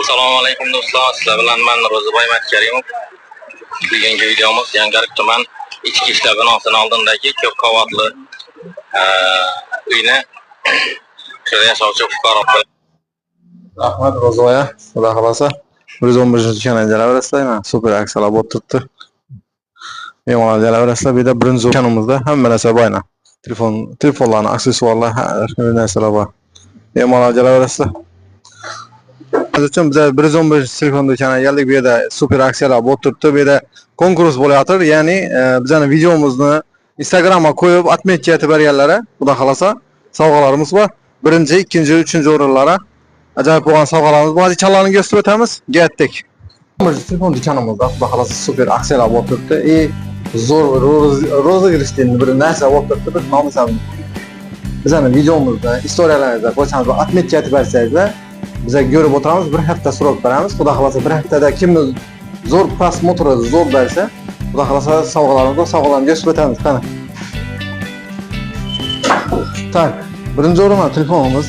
Assalomu alaykum do'stlar, sizlar bilan men Ro'ziboy Matkarimov. Bugungi videomiz Yangiariq tuman Ichki ishlar binosini oldindagi ko'p qavatli uyni shu yashovchi fuqaro Rahmat, Ro'ziboy. Xudo xohlasa 111 do'konga kelaverasizlar. Mana super aksiyalar bo'lib turibdi. Bemalol kelaverasizlar. Bu yerda birinchi do'konimizda hamma narsa bor ana. Telefon, telefonlarni, aksessuarlar, har xil narsalar bor. Bemalol kelaverasizlar. Hozir uchun biz 111 telefon do'koniga keldik. Bu yerda super aksiyalar bo'lib turibdi. Bu yerda konkurs bo'layotir. Ya'ni bizning videomizni Instagramga qo'yib, отметка etib berganlara, Xudo xohlasa, sovg'alarimiz bor. Birinchi, ikkinchi, uchinchi o'rinlara ajoyib bo'lgan sovg'alarimiz bor. Hozir challarni ko'rsatib o'tamiz. Ketdik. Telefon do'konimizda Xudo xohlasa super aksiyalar bo'lib turibdi. И zo'r розыгрыш degan bir narsa bo'lib turibdi. Biz nomisam bizning videomizni istoriyalarimizda qo'ysangiz, отметка etib bersangizlar, biza ko'rib o'tiramiz, bir hafta срок beramiz. Xudo xohlasa, bir haftada kimni zo'r просмотр zo'r bersa, Xudo xohlasa, sovg'alarimiz bor, sovg'alarni ko'rsatib o'tamiz. Qani. Так, birinchi o'rin telefonimiz.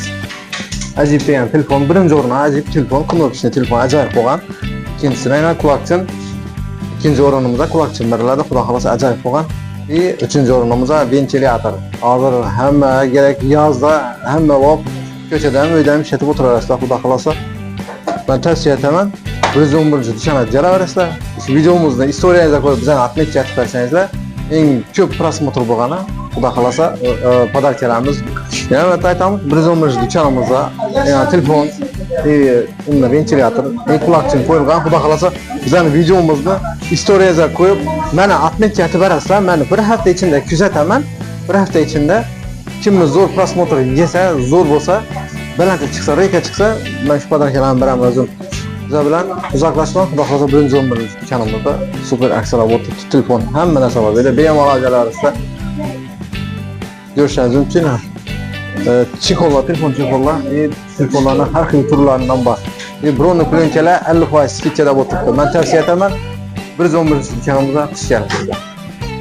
Ajib degan telefon, birinchi o'rin ajib telefon, кнопочный telefon, ajoyib bo'lgan. Ikkinchisini aynan quloqchin. Ikkinchi o'rinimizda quloqchin beriladi, Xudo xohlasa, ajoyib bo'lgan. И uchinchi o'rinimizda ventilyator. Hozir hamma kerak yozda, hamma vaqt ko'chada ham, uyda ham ishlatib o'tiraverasizlar, Xudo xohlasa. Men tavsiya etaman. 111 do'konga kelaverasizlar. Shu videomizni istoriyangizda qo'yib, bizani отметка etib bersangizlar, eng ko'p просмотр bo'lgani, Xudo xohlasa, подарка larimiz. Yana bitta aytamiz, 111 do'konimizda telefon, unda ventilyator, quloqchin qo'yilgan. Xudo xohlasa, bizani videomizni istoriyangizga qo'yib, mana отметка etib berasizlar. Mani bir hafta ichida kuzataman. Bir hafta ichida kimni zo'r просмотр yesa, zo'r bo'lsa, baland chiqsa, reyka chiqsa, men shu подарка larni beraman o'zim. Bizlar bilan uzoqlashmang, Xudo xohlasa, 111 do'konimizda super aksiyalar bo'lib, telefon, hamma narsa bor. Bu yerda bemalol kelaverasizlar. Ko'rishingiz mumkin. Чехол lar, telefon чехол lar, telefonlarning har xil turlaridan bor. Бронепленка lar 50% скидка da bo'lib turibdi. Men tavsiya etaman. 111 do'konimizda xush kelibsizlar.